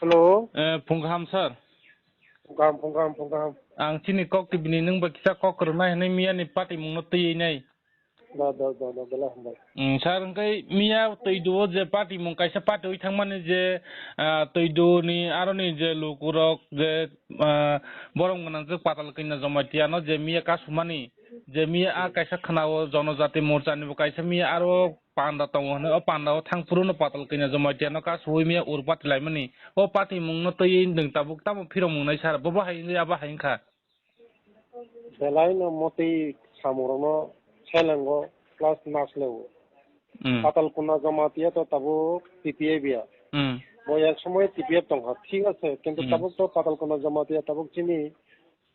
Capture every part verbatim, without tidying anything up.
Hello. Eh, phung kaham, sir. Phung kaham, phung kaham, phung kaham. Ang chini kok T V ni nwng bai kisa kok kwrwknai hwnwi miyani patimungno twiwi nai. Da, da, da, da, belai hambai. Mm, sir, hwnkhe miya twiduo je patimung kaisa patiwi thangmani je, ah, twiduni aroni je lukurok je, ah, borom gwnang je Patal Kanya Jamatia no je miya kasumani, je miya a kaisa khwnao Jonojati Morcha ni bo kaisa miya aro panda tongo hwnwi, o panda o thang phuru no Patal Kanya Jamatia no kasui miya urpati laimani. O patimung no twiwi nwng tabuk tamo phiromung nai sir, bo bo hai wngwi abo hai wngkha. Belai no motwi samung rok no selengo plus nas lewo. Hmm. Patal Kanya Jamatia to tabuk T P F ya. Hmm. Bo ek somoy T P F tongkha, thik ase, kintu Hmm. tabuk to Patal Kanya Jamatia tabuk chini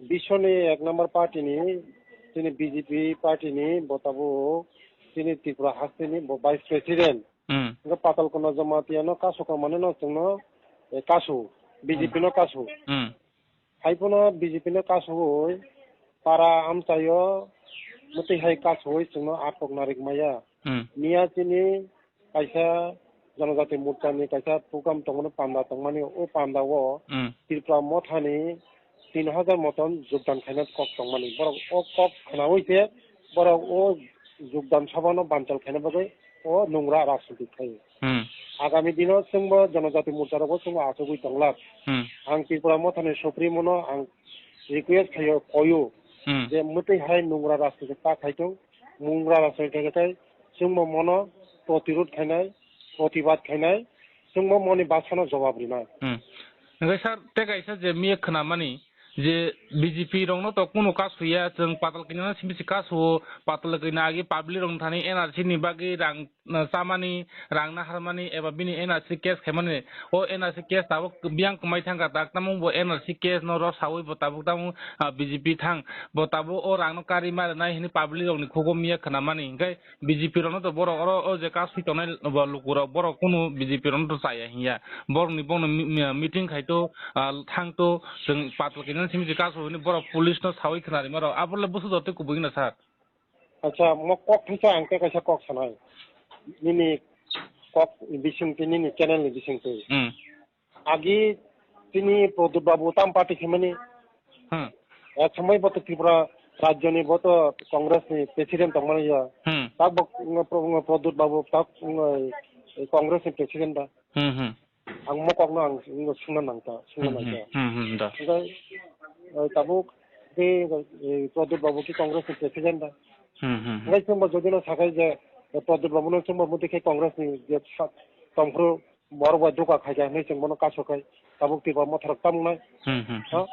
Biswoni ek number party ni, chini B J P party ni bo tabuk chini Tripura haste ni bo vice president. Hmm. Hwnkhe Patal Kanya Jamatia no kasukha mane no chwngno, eh, kasu, B J P no kasu. Hmm. Hai phano B J P no kasuwi para amchaio mwtwi hai kasuwi chwngno atok narik maya. Hmm. Miya chini kaisa Jonojati Morcha ni kaisa program tongmani panda tongmani, o panda o Hmm. Tripura Motha ni tin hajar moton jogdan khaina kok tongmani. Borok o kok khwnawi se borok o jogdan sabha no banchal khaina bagwi o nungra rajniti khai. Hmm. Agami dino chwngbo Jonojati Morcha rogo chwngbo achugwi tonglak. Hmm. Ang Tripura Motha ni Supremo no ang request khaio, koio Hmm. je mwtwi hai nungra rajniti ta khai tong, nungra rajniti khai khai chwngbo mono protirod khainai, protibad khainai, chwngbo moni basano jobab rinai. Hmm. Hwnkhe sir, tei kaisa je miya khwnamani je B J P rokno to kunu kasuya, chwng Patal Kanya no simi se kasuo, Patal Kanya agi public rokni thani N R C ni bagwi rang, uh, chamani, rang naharmani eba bini N R C case khaimani, o N R C case tabuk biyang kwmai thangkha, tak tamo bo N R C case no rw sawi bo tabuk tamo, uh, B J P thang, bo tabuk o rang no karwi ma rwnai hwnwi public rokni khugo miya khwnamani, hwnkhe B J P rokno to borok oro o je kasui tongnai bo lukurok, borok kunu B J P rokno to chaya hinya. Borokni bono mi-, mi-, meeting khai to, ah, thang to, chwng Patal Kanya simi je kasu hwnwi borok police no sawi khna rima rok. Abo le busu joto kubui na sir. Acha, mo kok thaisa ang tei kaisa kok sanai. Nini kok bising twi, nini channel ni bising twi. Hmm. Agi tini Pradyot Babu tam party khaimani. Hmm. Ek somoi bo to Tripura rajyo ni bo to Congress ni president tongmani ya. Hmm. Tak bo, ngo, Pro-, ngo Pradyot Babu tak, ngo, Congress ni president da. Hmm, hmm. Ang mo kok no ang ngo sungna nang ta, sungna Hmm, nang hmm, ta. Hmm, hmm, da. Ngai, eh, tabuk de, eh, Pradyot Babu ki Congress ni president da. Hmm, hmm, hmm. Ngai sungbo jodi no sakai je, eh, Pradyot Babu no sungbo muti khe Congress ni je sa-, tongphuru borok bai doka khaikha hinwi chwng bono kasokhai tabuk Tripura Motha rok tamnai. Hmm, hmm, hmm. Ha?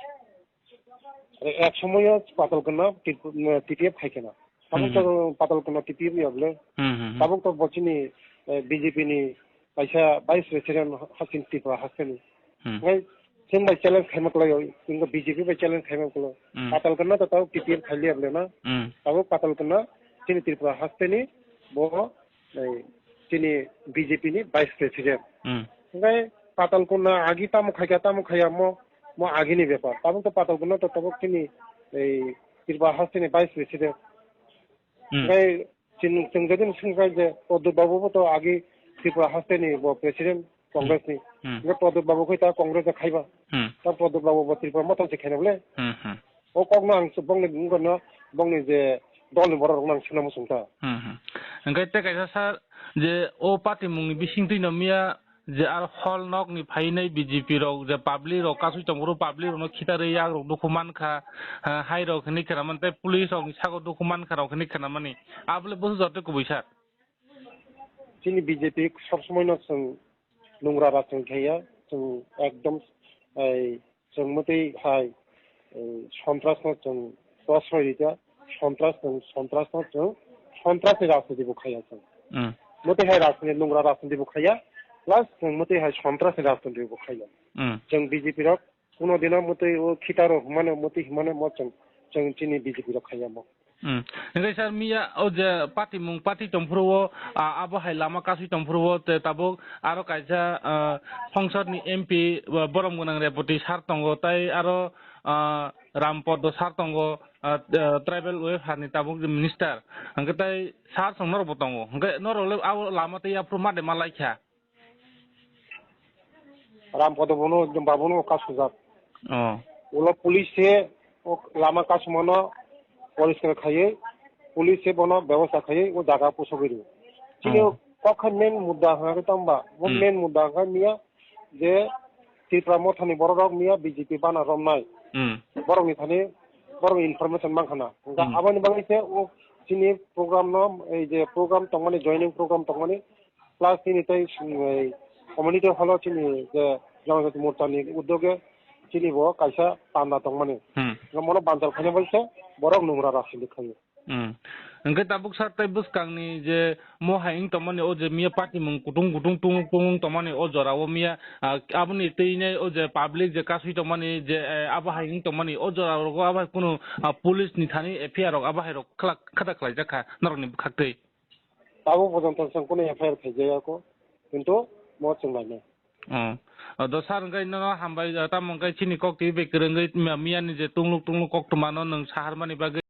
Ek somoyo Patal Kanya T P F khaikha na. Tabuk Hmm, to Patal Kanya T P F ya bole. Hmm, hmm, hmm. Tabuk to bo chini, eh, B J P ni kaisa vice president hasin Tripura haste ni. Hmm. Ngai chwng bai challenge khaima kwlaio, chwng B J P bai challenge khaima kwlaio. Hmm. Patal Kanya to tabuk T P F khailiya bole na. Hmm. Tabuk Patal Kanya chini Tripura haste ni bo ei, chini B J P ni vice president. Hmm. Hingke Patal Kanya agi tamo khaikha, tamo khaiya mo, mo agini bepar. Tabuk to Patal Kanya to tabuk chini ei Tripura haste ni vice president. Hmm. Hingke chini chwng jodi swngkha je Pradyot Babu bo to agi Tripura haste ni bo president Congress ni. Hmm. Hingke Pradyot Babu khe ta Congress a khaiba. Hmm. Ta Pradyot Babu bo Tripura Motha se khaina bole. Hmm, hmm. O kok no ang bongni, bongni je dol ni borok rok no ang suna muchung ta. Hmm, hmm. Hingke tei kaisa sir je o party mung ni bising twi no miya je aro hall nok ni phainai B J P rok je public rok kasui tongphuru public rok no khitarwi yak rok dukhu mankha, ha, hai rok hinwi khna man tei police rok ni saka o dukhu mankha rok hinwi khna mani. Abole busu joto kubui sir. Chini B J P sob somoi no chwng nungra rajniti khaiya, chwng ekdom, ei, chwng mwtwi hai, ei, sontras no chwng prosroi rikha, sontras chwng, sontras no chwng, sontras ni rajniti bo khaiya chwng. Hmm. Mwtwi hai rajniti, nungra rajniti bo khaiya, plus chwng mwtwi hai sontras ni rajniti bo khaiya. Hmm. Chwng B J P rok kuno dino mwtwi o khitaro hwnmano, mwtwi hwnmano mo chwng, chwng chini B J P rok khaiya mo. Hmm. Hingke sir, miya o je party mung party tongphuru o, ah, abo hai lama kasui tongphuru o, te tabuk aro kaisa, ah, songsad ni M P, ah, borom gwnang Reboti sir tongo, tai aro, ah, Ram Podo sir tongo, ah, ah, tribal welfare ni tabuk je minister, hingke tai sir song norok bo tongo, hingke norok le abo lama tei aphuru ma de ma laikha. Ram Podo bono, Babuno kasujak. Oh. Ulo police se o lama kasumano poriskar khaiwi, police se bono bebosta khaiwi o jaga pusogwi rw. Chini Oh. kok khe main mudda hwnkhe tongba, bo Hmm. main mudda hwnkhe miya je Tipra Mothani borok rok miya B J P bana romnai. Hmm. Borokni thani, borokni information mankha na. Hwnkhe Hmm. aboni bagwi se o chini program no, ei je program tongmani, joining program tongmani, plus chini tei, um, ei community hall o chini je Janajati Morcha ni udyoge chini bo kaisa panda tongmani. Hmm. Mono banchar khaina bai se borok nungra rajniti khaio. Hmm. Hwnkhe tabuk sar tei bwskangni je mo hai wng tongmani, o je miya party mung kutung kutung tung tung wng tongmani, o jora o miya, ah, aboni twi nai o je public je kasui tongmani, je, eh, abo hai wng tongmani, o jora rogo abo hai kunu, ah, police ni thani F I R rok abo hai rok khlak-, khata khlaijak kha norokni bwkhak twi. Tabuk pojonto chwng kunu F I R khaijaya kho, kintu mo chwng lainai. Oh. Oh, do sar hwnkhe nono hambai, tamo hwnkhe chini kok twi bai kwrwngwi miya, miyani je tungluk tungluk koktwmano nwng saharmani bagwi.